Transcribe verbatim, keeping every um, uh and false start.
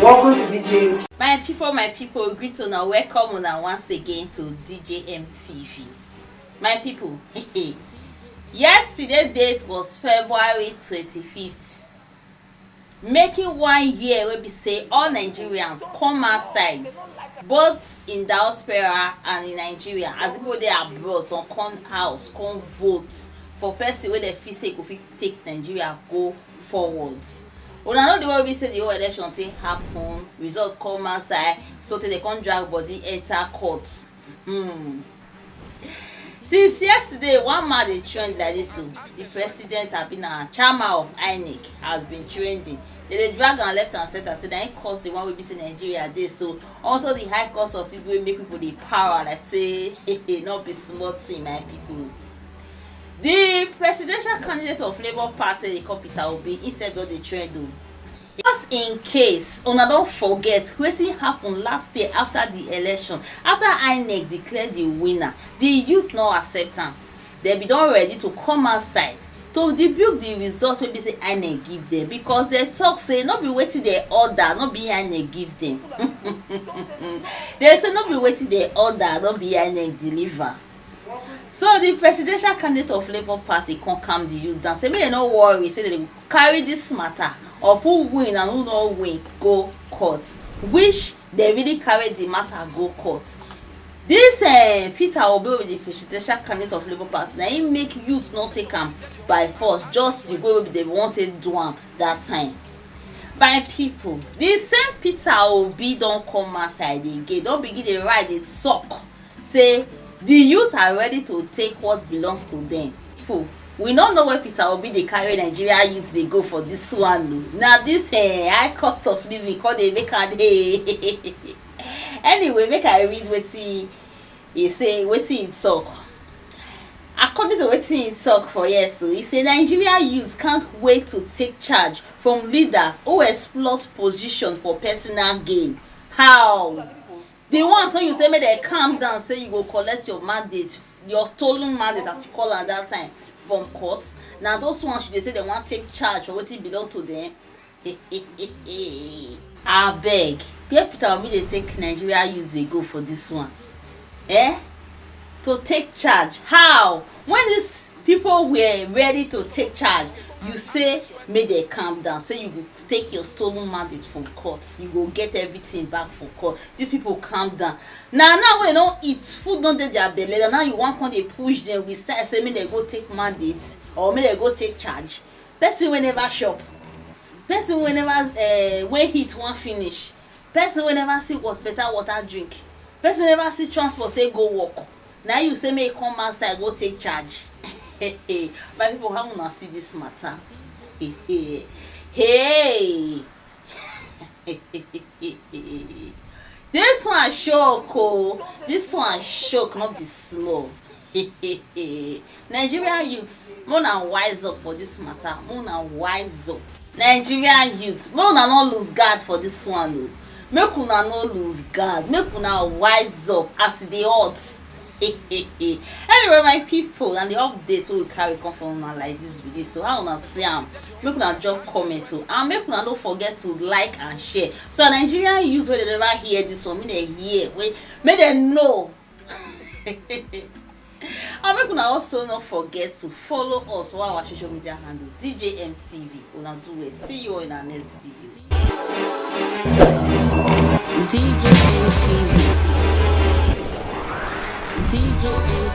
Welcome to D J M T. My people, my people, greet una, welcome una once again to D J M T V. My people, yesterday date was February twenty-fifth, making one year wey be say all Nigerians come outside, both in diaspora and in Nigeria. As people dey abroad, some come house, come vote for person wey dem feel say go fit take Nigeria go forward. Una know the way wey be say the whole election take happen, results come outside, so tey dem come drag body enter court. Hmm. Since yesterday, one man dey trend like this o. The president, abi na chairman of INEC, has been trending. Dem dey drag am left and center, say na him cause the one wey be say Nigeria dey so, unto the high cost of living wey make people dey para like say no be small thing, my people. The presidential candidate of Labour Party, dey call Peter Obi, himself don dey trend o. Just in case una don forget wetin happen last year after the election, after INEC declare the winner, the youth no accept am. Dem be don ready to come outside to rebuke the result wey be say INEC give dem, because dem talk say no be wetin dem order, no be INEC give dem. Dem say no be wetin dem order, no be INEC deliver. So the presidential candidate of Labour Party come calm the youth down, say make dem no worry, say dem go carry this matter of who win and who no win go court, which dem really carry the matter go court. This eh, Peter Obi, wey be the presidential candidate of Labour Party, na him make youth no take am by force, just the way wey dem wan take do am that time. My people, the same Peter Obi don come outside again, don begin dey write, dey talk say the youth are ready to take what belongs to them. People, we no know where Peter Obi dey carry Nigeria youth dey go for this one o. Na this eh, high cost of living come dey make am dey. Anyway, make I read wetin he say, wetin he talk. According to wetin he talk for here so, he say Nigeria youths can't wait to take charge from leaders who exploit position for personal gain. How? The ones wey you say make dem calm down, say you go collect your mandate, your stolen mandate as you call am that time, from court, na those ones you dey say dem wan take charge for wetin belong to dem. Abeg, where Peter Obi dey take Nigeria youths dey go for this one? Eh? To take charge? How? When these people were ready to take charge, you say make dem calm down, say you go take your stolen mandate from court, you go get everything back for court. These people calm down. Na now wey dem don eat, food don dey their belle, na now you wan come dey push dem with style say make dem go take mandate or make dem go take charge. Person wey never chop, person wey never eh, wey heat wan finish, person wey never see what better water drink, person wey never see transport take go work, na you say make e come outside go take charge. My people, how una see this matter? Hey, this one shock o, this one shock, no be small. Nigerian youths, make una wise up for this matter, make una wise up. Nigerian youths, make una no lose guard for this one o. Make una no lose guard, make una wise up as e dey hot. Anyway, my people, and the updates wey we carry come for una like this be this. So how una see am? Make una drop comment o, and make una no forget to like and share, so Nigerian youth wey dey never hear this one, make dem hear, wey make dem know. And make una also no forget to follow us for our social media handle, D J M T V. Una do well. See you all in our next video. D J M T V. D J M